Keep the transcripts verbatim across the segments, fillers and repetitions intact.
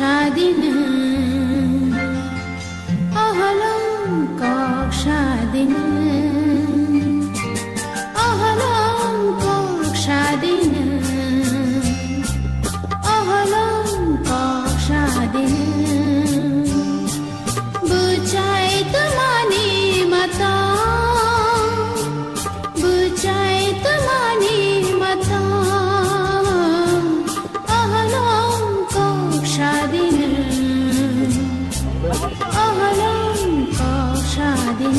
Sadin, ahalong kok sadin, ahalong kok sadin, ahalong kok sadin. Bwchai twmani mata, bwchai twmani mata, ahalong kok sadin, ahalong kok sadin,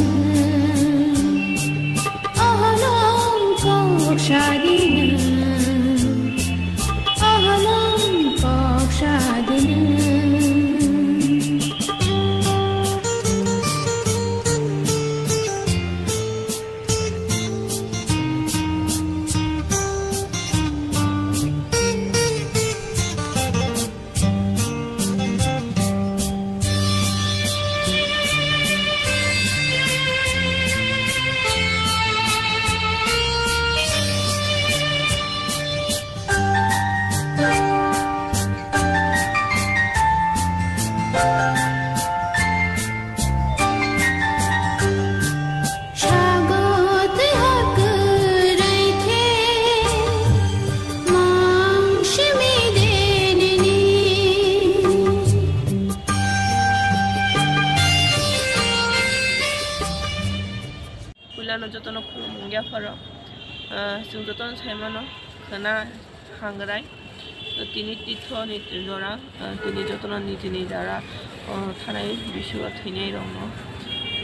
ahalong kok sadin, ahalong kok sadin. Sago tei ha kwrwi khe mang simi de nini. Puilano jotono khulumung yapharo, ah, chwng jotono saimano khwna. Hangrai. To tini tithoni jora, ah, tini jotono nijini jara, oh, thanai bisingo thwinai rokno.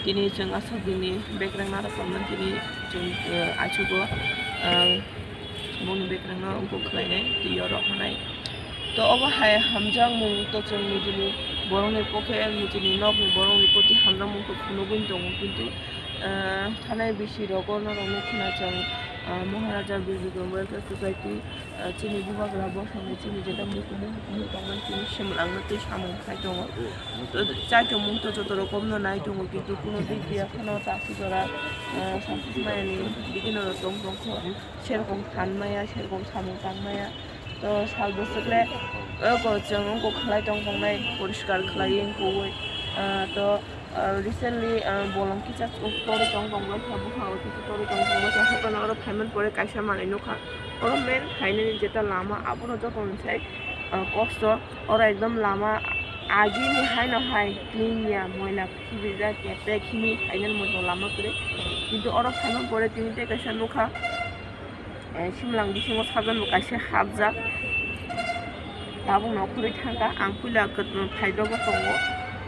Tini chwng aswk bini bekreng narwk tongmani tini chwng, ah, achugo, ah, boni bekrengno ungkuk khlainai, twiyo rohornai. To obo hai hamjakmung to chwng nijini borokni pokhe, nijini nokni borokni poti hamjakmung to phunugwi tongo, kintu, ah, thanai bisi rogo norokno khna chwng, ah, Maharaja Bir Bikram Welfare Society, ah, chini bubagra bosongni chini jeta mukumu mukumu tongmani chini simlangno tei samung khai tongo. To chaichomung to joto rokomno nai tongo, kintu kuno bikya kheno chasi jora, ah, chasi mayani bikino rok tong tongkho, serokom phan maya, serokom samung tang maya. To sal bwswk le, oko chwng oko khlai tong tongnai, poriskar khlaiwi wngkukwi, ah, to, Ah, recently, ah, bolong kisa uk torwi tong tong bai kha, buphango kisa torwi tong tong bai kha, haikhe oro phaimani pore kaisa manwi nukha. Oro main phainani jeta lama, abono joto ni sai, ah, kosto. Oro ekdom lama agini haino hai clean ya, moila khibijak, kepek himwi phainani moito lama kwrwi. Kintu oro phaimani pore tini tei kaisa nukha. Eh, simlang bisingo sajani bo kaisa hapjak. Tabukno khurui thangkha, ang puila kwt-, phaidrogo tongo.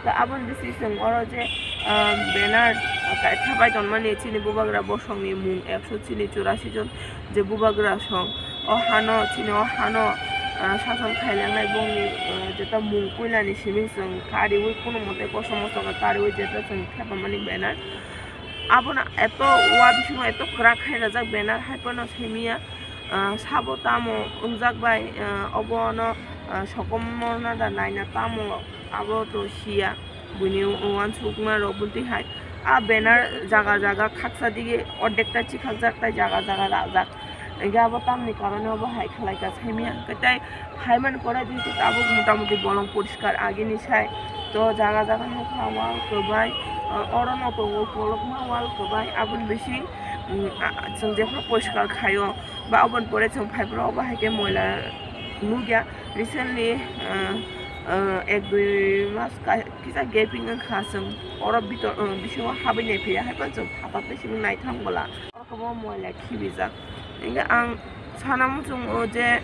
To aboni bisi chwng oro je, ah, banner, ah, kaitha pai tonmani chini bubagra bosongni mung ekso chini churasi jon je bubagra song. O hano chini o hano, ah, sason khailangnai bongni, ah, jeta mung puilani simi chwng kariui kunumote kosom mosom khe kariui jeta chwng thepamani banner. Abono eto wa bisingo eto kwrak hai rajak banner hai phano simiya, ah, sabo tamo wngjak bai, ah, obono, ah, sokomorna da naina tamo abo to siya buini uansukma rok buntwi hai. A banner jaga jaga khaksa dige ordekta chikhakjak tei jaga jaga rajak. Hingke abo tamni karone obo hai khlai ka saimya. Hingke tei phaimani pore jehetu tabuk motamuti bolong poriskar agini sai. To jaga jaga nukha wal kwbai, ah, oro no tongo kolokma wal kwbai. Aboni bising, mm, ah, chwng jephuru poriskar khaio ba aboni pore chwng phaiphuru obo hai khe moila nukya. Recently, ah, ah, ek dui mas ka-, kisa gaping wngkha chwng oro bitor, ah, bisingo habwi naiphiya hai phano chwng phatar tei simi naithang bwla. Oro kwbangma moila khibijak. Hingke ang sana muchungo je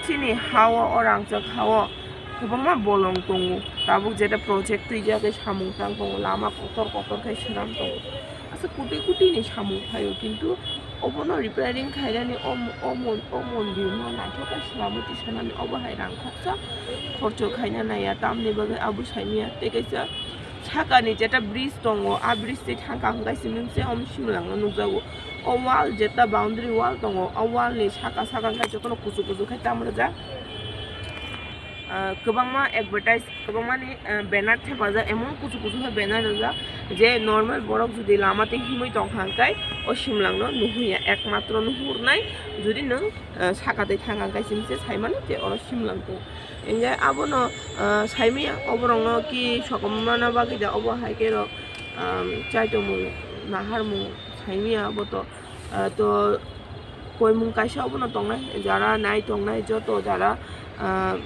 chini ha-o, o rangchak ha-o kwbangma bolong tongo. Tabuk jeta project twijagwi samung tang tongo, lama kotor kotor khe swnam tongo. Aswk koti koti ni samung phaio, kintu obono repairing khainani o, o mon-, o mondir no naithok khe swnamwi tisanani obo hai rang khoksa khorcho khaina naiya, tamni bagwi abo saimya. Tei kaisa sakani jeta bridge tongo, a bridge tei thangka hwnkhe simi se omo simlangno nukjago. O wall jeta boundary wall tongo, o wall ni saka saka hwnkhe jotono kuchuk kuchuk khe tamo rijak. Ah, kwbangma advertise, kwbangmani, ah, banner thepajak, emon kuchuk kuchuk khe banner rijak. Je normal borok jodi lama twi himwi tongkha hwnkhe o simlangno nuhurya, ekmatro nuhurnai jodi nwng, eh, saka twi thangkha hwnkhe simi se saimano je oro simlang tongo. Hwnkhe abono, eh, saimanya oborokno ki sokomna bagwi da obo hai khe rok, um, chaitongmung naharmung saimanya abo to, eh, to koimung kaisa obono tongnai, jara nai tongnai joto jara, ah,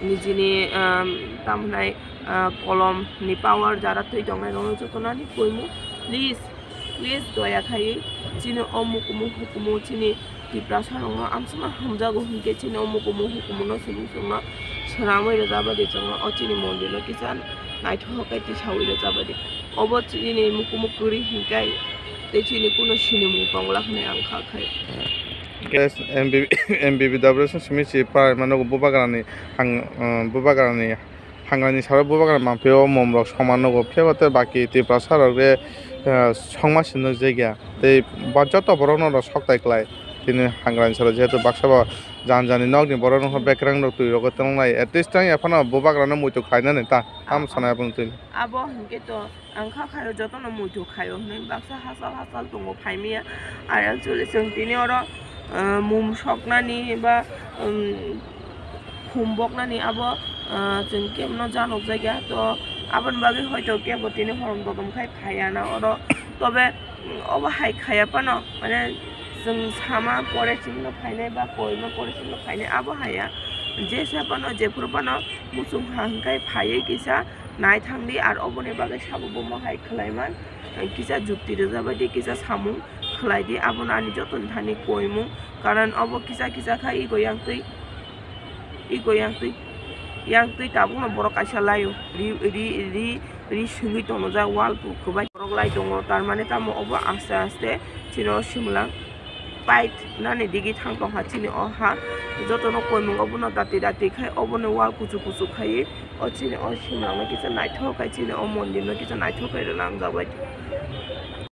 nijini, ah, tamo hwnai, ah, kolom ni power jara twi tongnai rokno jotono ani koimung. Please, please doya khai chini o mukumu hukumu chini Tiprasa rokno amsama hamjago hinkhe chini o mukumu hukumu no sumung sumno swnamwi rwjabadi chwngno o chini mondir no kisa naithok khe tisawi rwjabadi. Obo chini mukumu kwrwi hinkhe tei chini kuno sinimung tongla hwnwi ang kha khai. Guys, M B B, M B B W simi si paimano bubagrani hang, uh, bubagrani hangrani sara bubagrani mangpio mom rok soman nogo phiyaba tei baki Tiprasa rok re, uh, songma sinno jegya tei ba joto borok no rok sok tai klai tini hangrani sara jehetu baksa bo jan jani nokni borok no bekrang rok twi rogo tongnai at least tang yaphano bubagrano muitu khlainani ta tam sana yapung twi. Abo hinkhe to ang kha khaio jotono muitu khaio hwnwi baksa hachal hachal tongo phaimaya. Ar actually chwng tini oro, ah, mum soknani ba, um, khum boknani abo, ah, chwng kemno janok jakya to aboni bagwi hoito kebo tini horom dodom khai phaiya na oro. Tobe, um, obo hai khaiya phano mane chwng sama pore chwngno phainai ba koima pore chwngno phainai abo haiya. Jesa phano jephuru phano muchung ha hwnkhe phaiwi kisa nai thangdi, ar oboni bagwi sabo bomo hai khlaiman, kisa jukti rwjabaidi, kisa samung khlaidi, abono ani jotoni thani koimung, karon obo kisa kisa kha ego yang twi, ego yang twi, yang twi tabukno borok kaisa laio, ri, ri, ri, ri swngwi tongjak wall bo kwbai borok lai tongo, tar mane tamo obo aste aste chini o simlang. Pait nani digi thang tongkha chini o ha. Jotono koimungo bono dati dati khai obono wall kuchuk kuchuk khai o chini o simlangno kisa naithok khai chini o mondirno kisa naithok khai rwnang jabai.